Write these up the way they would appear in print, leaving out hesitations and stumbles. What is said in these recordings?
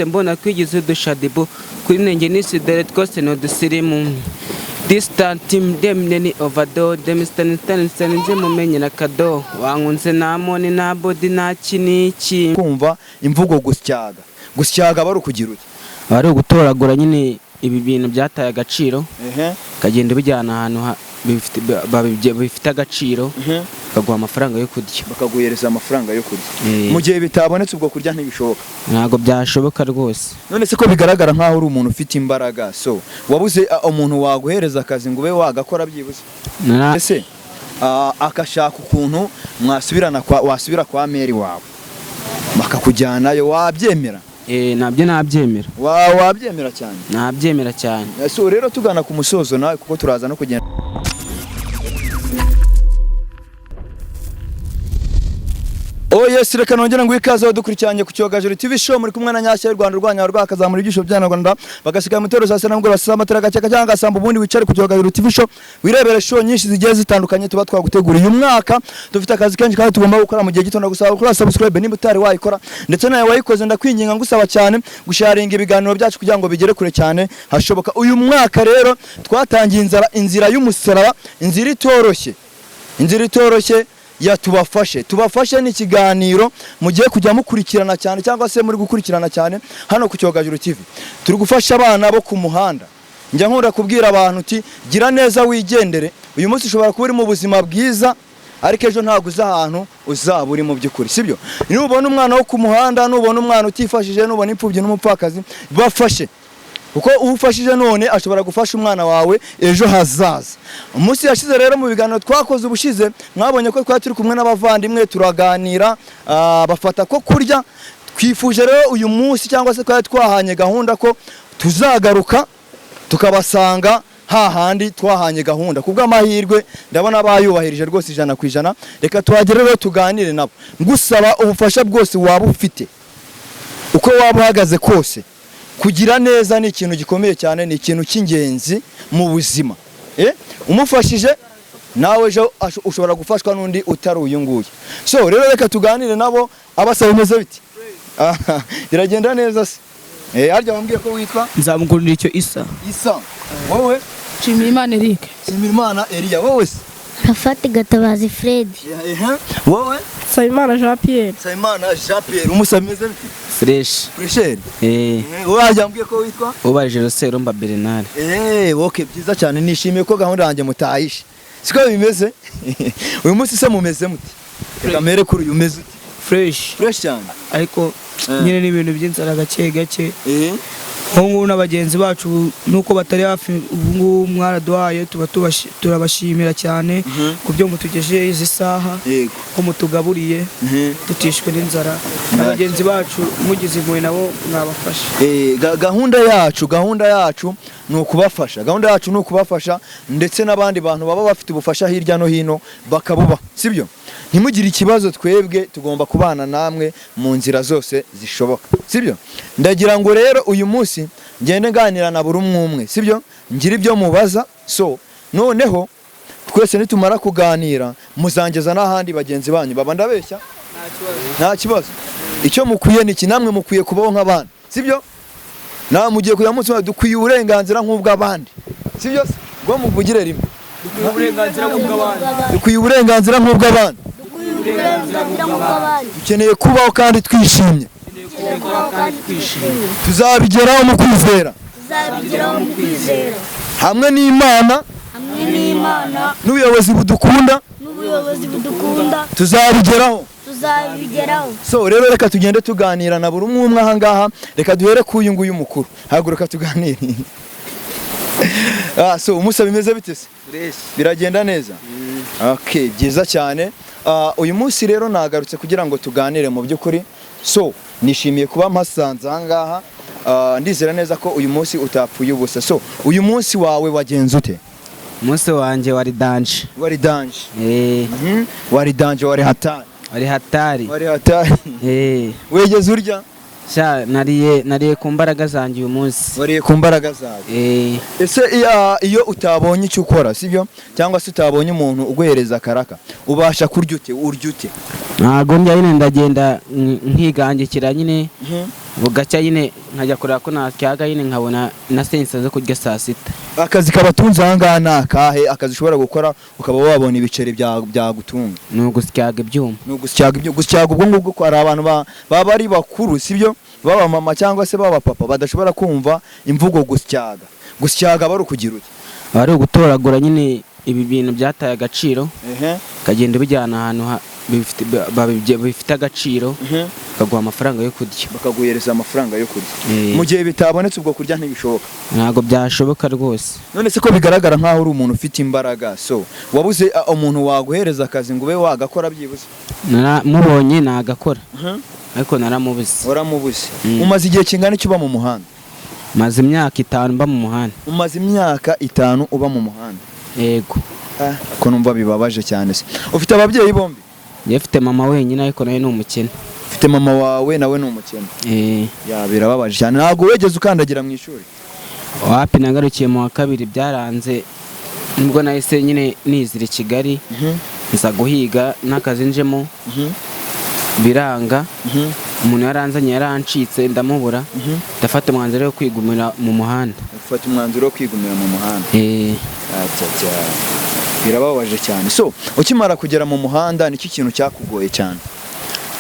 Mbona twigize udushadibu kuri nenge n'isidere, twose ni udusirimu. Distant dem ni overdose dem stan stan stan, nze mumenye na kado wankunze nta money, nta body, nta kiniki. Kumva imvugo gusyaga, gusyaga aba ari ukugira uti? Aba ari ugutoragura nyine ibi bintu byataye agaciro, Ehe. ukagenda ubijyana ahantu bifite agaciro, bakaguha amafaranga yo kurya. Bakaguhereza amafaranga yo kurya. Eh. Mu gihe bitabonetse, ubwo kurya ntibishoboka. Ntabwo byashoboka rwose. None se ko bigaragara nkaho uri umuntu ufite imbaraga, so wabuze umuntu waguhereza akazi ngo ube wagakora byibuze? Ese akashaka ukuntu mwasubirana kwa, wasubira kwa mère wawe bakakujyanayo, wabyemera? Eh, nabyo nabyemera. Wabyemera cyane? Nabyemera cyane. So rero tugana ku musozo nawe, kuko turaza no kugenda. Oh yes, reka nongere ngo ikaze dukurikiranye ku Cyogajuru TV Show. Muri kumwe na Nyashya y'u Rwanda, urwanya rwakazamura ibyisho by'Abanyarwanda bagasiga mutero saa sita nimugoroba, saa amatara gake cyangwa gasamba, ubundi wicare ku Cyogajuru TV Show wirebere show nyinshi zigiye zitandukanye tuba twaguteguriye. Uyu mwaka dufite akazi kenshi kandi tugomba gukora mu gihe gito. Ndagusaba gukora subscribe niba utari wayikora, ndetse nawe wayikoze ndakwinginga ngusaba cyane gusharinga ibiganiro byacu kugira ngo bigere kure cyane hashoboka. Uyu mwaka rero twatangiye inzira y'umusaraba, inzira itoroshye, inzira itoroshye ya tubafashe. Tubafashe ni ikiganiro mugiye kujya mukurikirana cyane, cyangwa se muri gukurikirana cyane hano ku Cyogajuru TV. Turi gufasha abana bo ku muhanda. Njya nkunda kubwira abantu uti: "Gira neza wigendere." Uyu munsi ushobora kuba uri mu buzima bwiza, ariko ejo ntabwo uzi ahantu uzaba uri mu by'ukuri, sibyo? Nubona umwana wo ku muhanda, nubona umwana utifashije, nubona imfubyi n'umupfakazi, bafashe, kuko uwufashije none ashobora gufasha umwana wawe ejo hazaza. Umunsi yashize rero, mu biganiro twakoze ubushize, mwabonye ko twari turi kumwe n'abavandimwe, turaganira, bafata ko kurya. Twifuje rero uyu munsi, cyangwa se twari twahanye gahunda ko tuzagaruka tukabasanga hahandi twahanye gahunda. Ku bw'amahirwe ndabona bayubahirije rwose 100%. Reka tuhagere rero tuganire nabo. Ngusaba ubufasha bwose waba ufite, uko waba uhagaze kose, kugira neza ni ikintu gikomeye cyane, ni ikintu cy'ingenzi mu buzima. Umufashije nawe ejo ushobora gufashwa n'undi utari uyu nguyu. So rero reka tuganire nabo. Abasaba, bimeze biti? Aha, biragenda neza se? Harya wambwiye ko witwa? Nzamugurira icyo Isa. Isa. Wowe? Nshimiyimana Eric. Nshimirimana Eliya. Wowe se? Rafati Gatabazi Fred. Ehe. Wowe? Nsabimana Jean Pierre. Nsabimana Jean Pierre. Umusaba, bimeze biti? Fresh. Fresheri. Eh. Wowe harya wambwiye ko witwa? Ubarije Serumba Bernard. Okay, byiza cyane. Nishimiye ko gahunda yanjye mutayishe. Siko bimeze? Uyu munsi se mumeze mute? Reka mere kuri uyu, umeze ute? Fresh. Fresh cyane. Ariko nyine ni ibintu by'inzara gake gake. Nk'ubu ngubu na bagenzi bacu nuko batari hafi ubu ngubu, mwaraduhaye, tuba turabashimira cyane ku byo mutugejeje izi saha, ko mutugaburiye tutishwe n'inzara. Na bagenzi bacu mugize impuhwe nabo mwabafasha. Gahunda yacu ni ukubafasha. Gahunda yacu ni ukubafasha, ndetse n'abandi bantu baba bafite ubufasha hirya no hino bakabuba, sibyo? Ntimugire ikibazo, twebwe tugomba kubana namwe mu nzira zose zishoboka, sibyo? Ndagira ngo rero uyu munsi ngende nganira na buri umwe umwe, sibyo? Ngira ibyo mubaza. So noneho twese nitumara kuganira, muzangeza n'ahandi bagenzi banyu baba. Ndabeshya? Nta kibazo. Icyo mukwiye ni iki: namwe mukwiye kubaho nk'abandi, sibyo? Nawe mugiye kujya munsi, dukwiye uburenganzira nk'ubw'abandi, sibyo se? Ngo muvugire rimwe. Uburenganzira bw'abandi. Dukwiye uburenganzira nk'ubw'abandi. Uburenganzira nk'ubw'abandi. Dukeneye kubaho kandi twishimye. Kandi twishimye. Tuzabigeraho mu kwizera. Tuzabigeraho mu kwizera. Hamwe n'Imana. Hamwe n'Imana. N'ubuyobozi budukunda. N'ubuyobozi budukunda. Tuzabigeraho. Tuzabigeraho. So rero reka tugende tuganira na buri umwe umwe aha ngaha. Reka duhere ku uyu nguyu mukuru. Haguruka tuganire. So umusa, bimeze bite se? Biragenda neza. Okay, byiza cyane. Uyu munsi rero nagarutse kugira ngo tuganire mu by'ukuri. So nishimiye kuba mpasanze aha ngaha. Ndizera neza ko uyu munsi utapfuye ubusa. So uyu munsi wawe wagenze ute? Umunsi wanjye wari danger. Wari danger? Eh. Wari danger, wari hatari? Wari hatari. Wari hatari. Eh. Wegeze urya? Sha, nariye ku mbaraga zanjye uyu munsi. Wariye ku mbaraga zawe? Eh. Ese iyo utabonye icyo ukora, sibyo, cyangwa se utabonye umuntu uguhereza akaraka, ubasha kurya ute? Urya ute? Ntago ndya nyine, ndagenda nkigangikira nyine. Bugacya nyine nkajya kureba ko nasyaga nyine, nkabona na sensa zo kurya saa sita. Akazi kabatunze aha ngaha ni akahe? Akazi ushobora gukora ukaba wabona ibiceri byagutunga? Ni ugusyaga ibyuma. Ni ugusyaga ibyo. Gusyaga ubwo ngubwo ko hari abantu baba ari bakuru, sibyo, baba mama cyangwa se baba papa badashobora kumva imvugo gusyaga. Gusyaga bari ukugira uti? Aba ari ugutoragura nyine ibi bintu byataye agaciro, ukagenda ubijyana ahantu bifite agaciro, bakaguha amafaranga yo kurya. Bakaguhereza amafaranga yo kurya. Eh. Mu gihe bitabonetse ubwo kurya ntibishoboka? Ntabwo byashoboka rwose. None se ko bigaragara nk'aho uri umuntu ufite imbaraga, so wabuze umuntu waguhereza akazi ngo ube wagakora byibuze? Mubonye nagakora, ariko naramubuze. Waramubuze? Mm. Umaze igihe kingana iki uba mu muhanda? Maze imyaka 5 mba mu muhanda. Umaze imyaka 5 uba mu muhanda? Yego. Ah, ko numva bibabaje cyane se, ufite ababyeyi bombi? Njye mfite mama wenyine, ariko nawe ni umukene. Ufite mama wawe, nawe ni umukene? Eh. Ya, birababaje cyane. Ntabwo wigeze ukandagira mu ishuri? Wapi, nagarukiye mu wa kabiri, byaranze, nibwo nahise nyine nizira i Kigali, nza guhiga n'akazi njemo biranga. Umuntu yaranzanye yarancitse, ndamubura, ndafata umwanzuro wo kwigumira mu muhanda. Ufata umwanzuro wo kwigumira mu muhanda? Eh. Acha, acha. Birababaje cyane. So ukimara kugera mu muhanda, nicyo kintu cyakugoye cyane?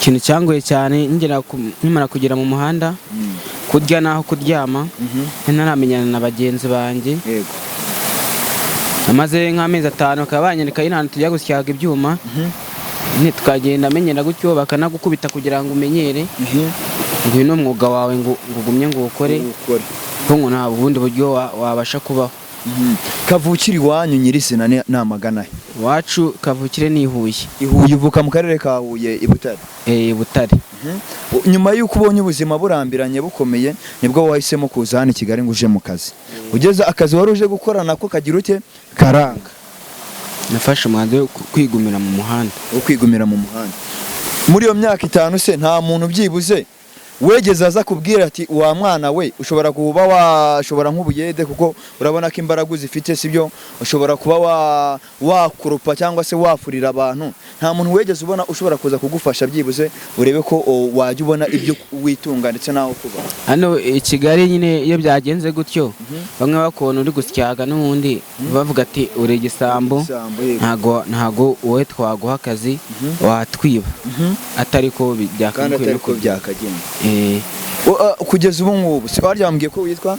Ikintu cyangoye cyane nkimara kugera mu muhanda, kurya n'aho kuryama, ntaramenyana na bagenzi banjye. Amaze nk'amezi 5 bakaba banyereka y'ahantu tujya gusyaga ibyuma, nyine tukagenda amenyera gutyo, bakanagukubita kugira ngo umenyere ngo uyu ni umwuga wawe, ngo ugumye ngo uwukore, Ukore. kuko ngo nta bundi buryo wabasha kubaho. Kavukire iwanyu nyirizina ni amagana he? Iwacu kavukire ni i Huye. I Huye, uvuka mu karere ka Huye i Butare? Eh, i Butare. Nyuma y'uko ubonye ubuzima burambiranye bukomeye, nibwo wahisemo kuza hano i Kigali ngo uje mu kazi. Ugeze akazi wari uje gukora nako kagira ute? Karanga. Nafashe umwanzuro wo kwigumira mu muhanda. Wo kwigumira mu muhanda. Muri iyo myaka 5 se nta muntu byibuze wegeze aza kubwira ati: "Wa mwana we, ushobora kuba washobora nk'ubuyede, kuko urabona ko imbaraga uzifite, sibyo, ushobora kuba wakoropa cyangwa se wafurira abantu"? Nta muntu wegeze ubona ushobora kuza kugufasha byibuze urebe ko wajya ubona ibyo witunga ndetse n'aho kuba? Hano i Kigali nyine iyo byagenze gutyo, bamwe bakubona uri gusyaga n'ubundi bavuga ati: "Uri igisambo." Igisambo, yego. Ntago wowe twaguha akazi, watwiba, atari ko Kandi byakagakwiye atari no ko kugenda. byakagenda. Eh. Kugeza ubu ngubu si warya wambwiye ko witwa?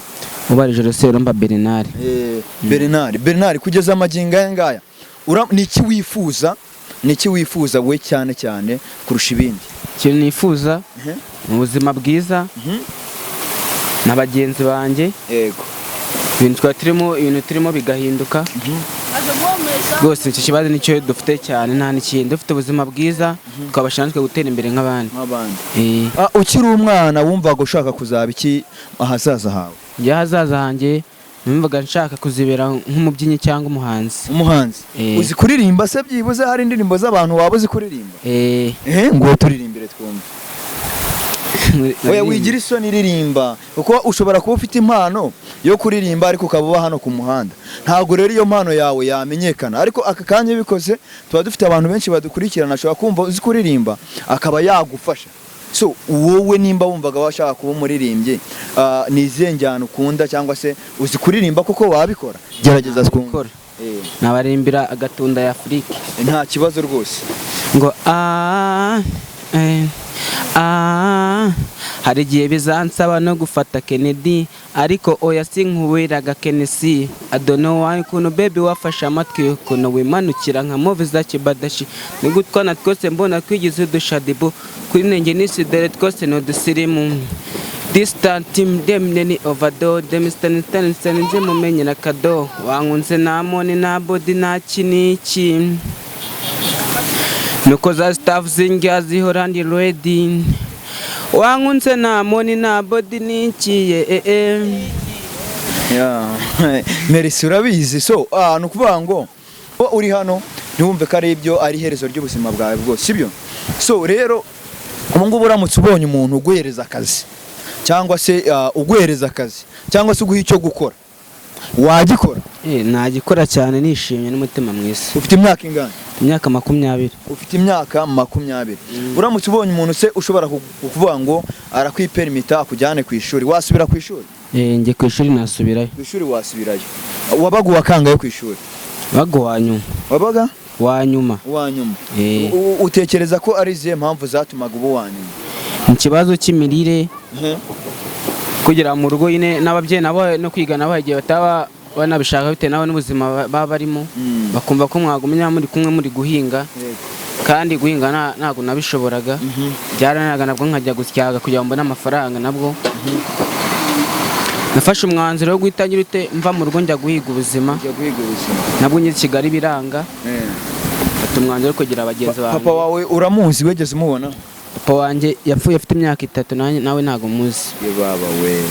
Ubarijoro Seromba Bernard. Bernard, Bernard, kugeza amagingo aya ngaya ni iki wifuza, ni iki wifuza we cyane cyane kurusha ibindi? Ikintu nifuza mu buzima bwiza na bagenzi banjye, ibintu twari turimo, ibintu turimo bigahinduka rwose. Icyo kibazo nicyo dufite cyane, nta n'ikindi. Dufite ubuzima bwiza twabasha natwe gutera imbere nk'abandi. Nk'abandi. Eh. Ah, ukiri umwana wumvaga ushaka kuzaba iki ahazaza hawe? Njye ahazaza hanjye numvaga nshaka kuzibera nk'umubyinnyi cyangwa umuhanzi. Umuhanzi? Eh. Uzi kuririmba se byibuze? Hari indirimbo z'abantu waba uzi kuririmba? Eh. Ngo turirimbire twumve. Oya, wigira isoni, ririmba, kuko ushobora kuba ufite impano yo kuririmba ariko ukaba uba hano ku muhanda. Ntabwo rero iyo mpano yawe yamenyekana, ariko aka kanya bikoze tuba dufite abantu benshi badukurikirana, ashobora kumva uzi kuririmba akaba yagufasha. So wowe nimba wumvaga washaka kuba umuririmbyi, ni izihe njyana ukunda, cyangwa se uzi kuririmba koko wabikora? Gerageza twumve. Gukora. Nabaririmbira agatunda ya Afurika. Nta kibazo rwose. Ngo a eh, a hari igihe bizansaba no gufata Kennedy, ariko oya, sinkubiraga Kennedy. I don't know why, ukuntu baby wafashe amatwi, ukuntu wimanukira nka movie za Kibadashi, nubwo utwana twose mbona twigize udushadibo kuri nenge n'isi, dore twose ni udusirimu. Distant dem neni overdose dem stan stan stan nze mumenye na kado wankunze nta money, nta body, nta kiniki, nuko za staff zinjya zihora ndi ready. Wankunze nta money, nta body, niki ye eh eh. Yeah. Merci, urabizi. So ni ukuvuga ngo uba uri hano ntiwumve ko ari ibyo ari iherezo ry'ubuzima bwawe bwose, sibyo? So rero ubu ngubu uramutse ubonye umuntu uguhereza akazi cyangwa se uguhereza akazi cyangwa se uguha icyo gukora, wagikora? Eh, nagikora cyane nishimye n'umutima mwiza. Ufite imyaka ingana? Imyaka 20. Ufite imyaka 20. Uramutse ubonye umuntu se ushobora kuvuga ngo arakwiperimita akujyane ku ishuri, wasubira ku ishuri? Njye ku ishuri nasubirayo. Ku ishuri wasubirayo. Wabaga uwakangaye ku ishuri? Baga uwa nyuma. Wabaga Wa nyuma. uwa nyuma. Eh. Utekereza ko ari izihe mpamvu zatumaga uba uwa nyuma? Ikibazo cy'imirire, kugera mu rugo nyine n'ababyeyi nabo no kwiga nabo igihe bataba banabishaka bitewe nabo n'ubuzima baba barimo, bakumva ko mwagumya muri kumwe muri guhinga, kandi guhinga ntabwo nabishoboraga. Byarananaga nabwo nkajya gusyaga kugira ngo mbone amafaranga. Nabwo nafashe umwanzuro wo guhita ngira ute, mva mu rugo njya guhiga ubuzima. Ujya guhiga ubuzima. Nabwo ngeze i Kigali biranga, mfata umwanzuro wo kugira bagenzi banjye. Papa wawe uramuzi? Wigeze umubona? Papa wanjye yapfuye afite imyaka 3, nawe ntabwo muzi. Ye baba we!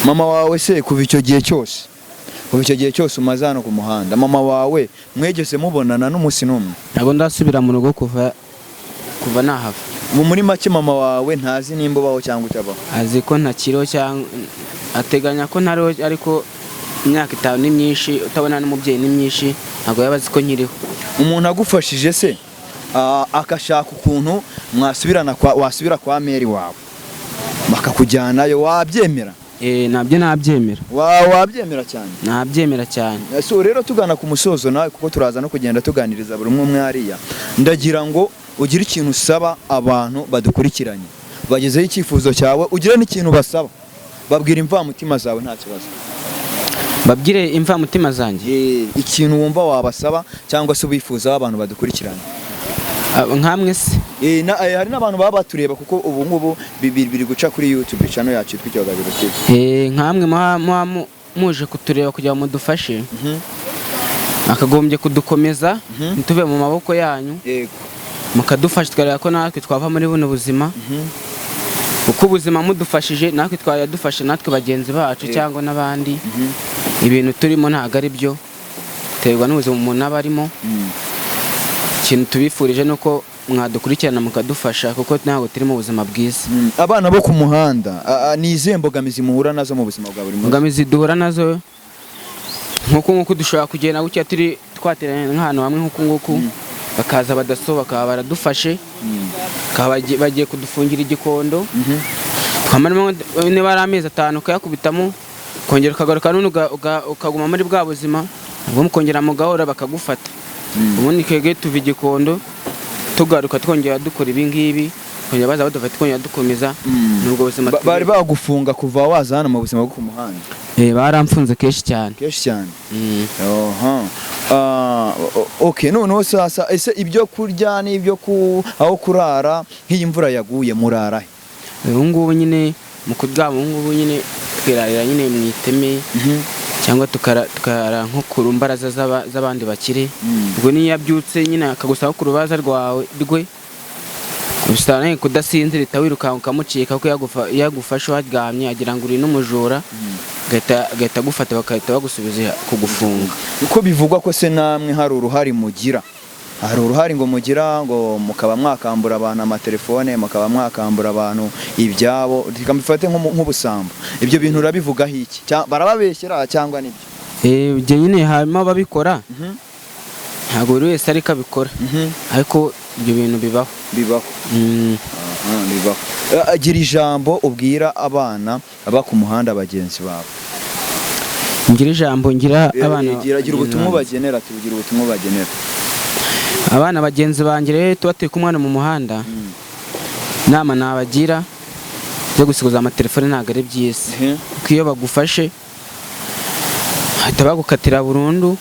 Mama wawe se, kuva icyo gihe cyose umaze hano ku muhanda, mama wawe mwegeze mubonana n'umunsi n'umwe? Ntabwo ndasubira mu rugo kuva nahava. Ubu muri make mama wawe ntazi nimba ubaho cyangwa utabaho? Azi ko ntakiriho, cyangwa ateganya ko ntariho, ariko imyaka 5 ni myinshi utabona n'umubyeyi, ni myinshi, ntabwo yaba azi ko nkiriho. Umuntu agufashije se, agashaka ukuntu mwasubirana kwa wasubira kwa mère wawe bakakujyanayo, wabyemera? Nabyo nabyemera. Wabyemera cyane? Nabyemera cyane. So rero tugana ku musozo nawe, kuko turaza no kugenda tuganiriza buri umwe umwe hariya, ndagira ngo ugire ikintu usaba abantu badukurikiranye, bagezeho icyifuzo cyawe, ugire n'ikintu basaba, babwira imvamutima zawe, nta kibazo. Babwire imvamutima zanjye? Ikintu wumva wabasaba cyangwa se ubifuzaho abantu badukurikiranye. Ah, nkamwe se? Hari n'abantu baba batureba, kuko ubu ngubu biri guca kuri YouTube channel yacu yitwa Icyogajuru TV. Nkamwe muba muje kutureba kugira ngo mudufashe, akagombye kudukomeza, ntituve mu maboko yanyu, mukadufasha tukareba ko natwe twava muri buno buzima, kuko ubuzima mudufashije natwe twajya dufasha natwe bagenzi bacu cyangwa n'abandi. Ibintu turimo ntabwo ari byo, biterwa n'ubuzima umuntu aba arimo. Ikintu tubifurije ni uko mwadukurikirana mukadufasha, kuko ntabwo turi mu buzima bwiza. Abana bo ku muhanda, ni izihe mbogamizi muhura nazo mu buzima bwa buri munsi? Imbogamizi duhura nazo, nk'uku nguku dushobora kugenda gutya turi twateranye nk'ahantu hamwe nk'uku nguku, bakaza abadaso bakaba baradufashe, bakaba bagiye kudufungira igikondo, twamaramo niba ari amezi 5 ukayakubitamo, ukongera ukagaruka none ukaguma muri bwa buzima, ubwo mukongera mugahora bakagufata. Ubundi twebwe tuva igikondo tugaruka twongera dukora ibi ngibi, kongera baza badufata, twongera dukomeza. Ni ubwo buzima Bari turimo. bagufunga kuva waza hano mu buzima bwo ku muhanda? Baramfunze kenshi cyane. Kenshi cyane. Oha. Ah, okay, noneho sasa ese ibyo kurya n'ibyo ku aho kurara, nk'iyi mvura yaguye murara he? Ubu ngubu nyine mu kuryama, ubu ngubu nyine twirarira nyine mu iteme, cyangwa tukarara nko ku rumbaraza z'abandi bakire. Ubwo niyo yabyutse nyine akagusaba ku rubaraza rwawe rwe, usanga kudasinzira uhita wirukanka ukamucika, kuko iyo agufashe uharyamye agira ngo uri n'umujura, agahita agufata bagahita bagusubiza kugufunga. Uko bivugwa ko se namwe hari uruhare mugira, hari uruhare ngo mugira ngo mukaba mwakambura abantu amatelefone, mukaba mwakambura abantu ibyabo, reka mbifate nk'ubusambo, ibyo bintu urabivugaho iki? Barababeshyera cyangwa nibyo? Ibyo nyine harimo ababikora, ntabwo buri wese ariko abikora, ariko ibyo bintu bibaho. Bibaho. Aha, bibaho. Gira ijambo ubwira abana baba ku muhanda bagenzi bawe. Ngira ijambo ngira abana Gira ubutumwa ubagenera, tugira ubutumwa ubagenera. Abana bagenzi banjye rero tuba turi kumwe hano mu muhanda, inama nabagira yo gusiguza amatelefone ntabwo ari byiza, kuko iyo bagufashe bahita bagukatira burundu.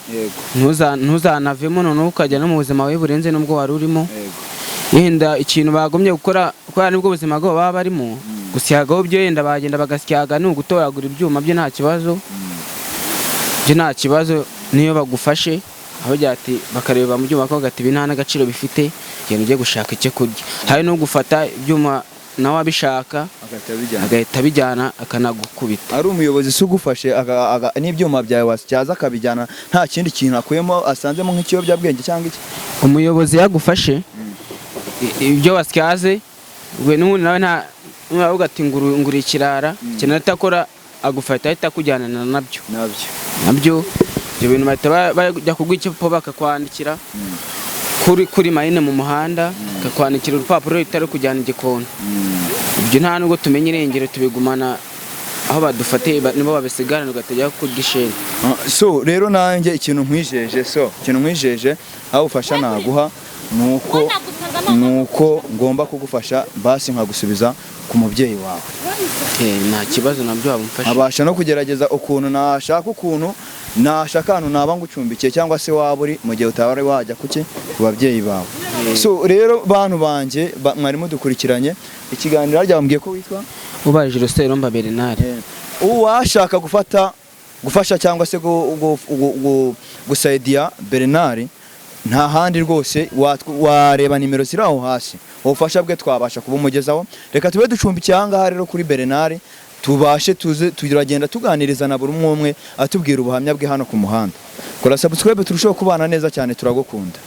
Ntuzanavemo, noneho ukajya no mu buzima bubi burenze n'ubwo wari urimo. Yenda ikintu bagombye gukora, kubera nibwo buzima bwabo baba barimo, gusyagaho byo yenda bagenda bagasyaga, ni ugutoragura ibyuma byo nta kibazo, byo nta kibazo. Niyo bagufashe aho ati bakareba mu byuma bakavuga ati ibi nta n'agaciro bifite, genda ujye gushaka icyo kurya. Hari no gufata ibyuma nawe abishaka agahita abijyana. Agahita abijyana akanagukubita. Ari umuyobozi se ugufashe n'ibyuma byawe wasyaza akabijyana, nta kindi kintu akuyemo asanzemo nk'ikiyobyabwenge cyangwa iki? Umuyobozi yagufashe ibyo wasyaze, we n'ubundi nawe nta uravuga ati nguru ikirara, ikintu ahita akora agufata ahita akujyana nabyo. Nabyo. Nabyo. Ibyo bintu bahita bajya kuguha ikipo, bakakwandikira kuri marine mu muhanda, bakakwandikira urupapuro ruhita rukujyana igikondo. Ibyo nta nubwo tumenya irengero, tubigumana aho badufatiye, nibo babisigarana, ugatajya kurya isheni. Ah, so rero nanjye ikintu nkwijeje, so ikintu nkwijeje aho ufasha naguha nuko ngomba kugufasha, basi nkagusubiza ku mubyeyi wawe. Nta kibazo, nabyo wabumfasha. Nkabasha no kugerageza ukuntu nashaka, ukuntu nashaka ahantu naba ngucumbikiye cyangwa se waba uri mu gihe utaba wari wajya kuki ku babyeyi bawe. So rero bantu banjye, mwari mudukurikiranye ikiganiro, harya wambwiye ko witwa? Ubaje Ruseromba Bernard. Uwashaka gufata, gufasha cyangwa se gusaidiya Bernard, nta handi rwose, wareba nimero ziri aho hasi, ubufasha bwe twabasha kubumugezaho. Reka tube ducumbikiye aha ngaha rero kuri Bernard, tubashe tuze turagenda tuganiriza na buri umwe umwe, atubwira ubuhamya bwe hano ku muhanda. Kora subscribe turusheho kubana neza cyane, turagukunda.